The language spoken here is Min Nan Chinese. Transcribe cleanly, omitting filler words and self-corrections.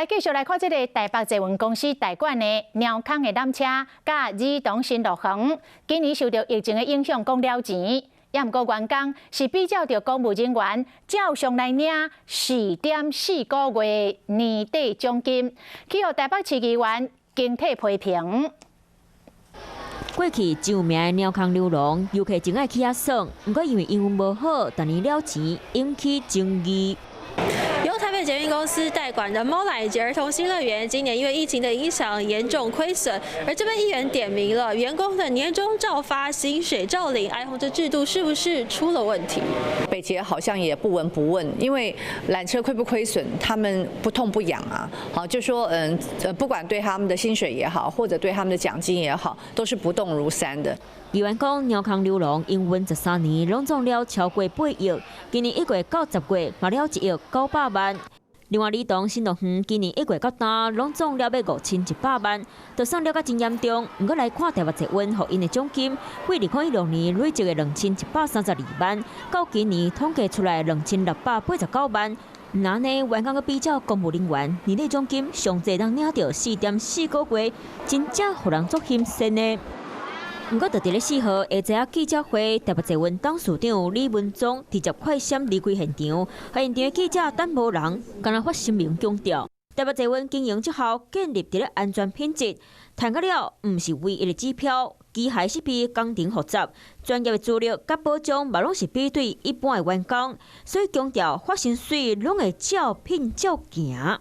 來繼續來看這个台北捷運公司代管的貓空的纜車，佮兒童新樂園，今年受著疫情的影響，講了錢，也毋過員工是比照著公務人員照常來領4.4個月年底獎金，去予台北市議員經體批評。過去真有名的貓空溜廊，遊客真愛去遐耍，毋過因為營運無好，逐年了錢引起爭議。由台北捷運公司代管的貓纜以及兒童新樂園，今年因為疫情的影響嚴重虧損。而這邊議員點名了員工的年終照發，薪水照領，哀鴻這制度是不是出了問題？北捷好像也不聞不問，因為纜車虧不虧損，他們不痛不癢啊。好，就說不管對他們的薪水也好，或者對他們的獎金也好，都是不動如山的。議員講，貓空溜廊營運13年，攏總了超過8億，今年1月到10月嘛了1億900萬。另外，兒童新樂園今年1月到今，攏總了欲5100萬，就算了甲真嚴重。毋過來看台北捷運予𪜶的獎金，對2016年累積的2132萬，到今年統計出來2689萬。那呢，員工閣比照公務人員年底獎金上濟通領著4.4個月，真正予人足欣羨的。毋過，就佇咧4號下晝記者會，台北捷運董事長李文忠直接快閃離開現場，現場的記者等無人，敢若發聲明強調，台北捷運經營績效建立佇咧安全品質，趁甲了毋是唯一的指標，機械設備工程複雜，專業的資歷佮保障嘛攏是比對一般的員工，所以強調發薪水攏會照聘照行。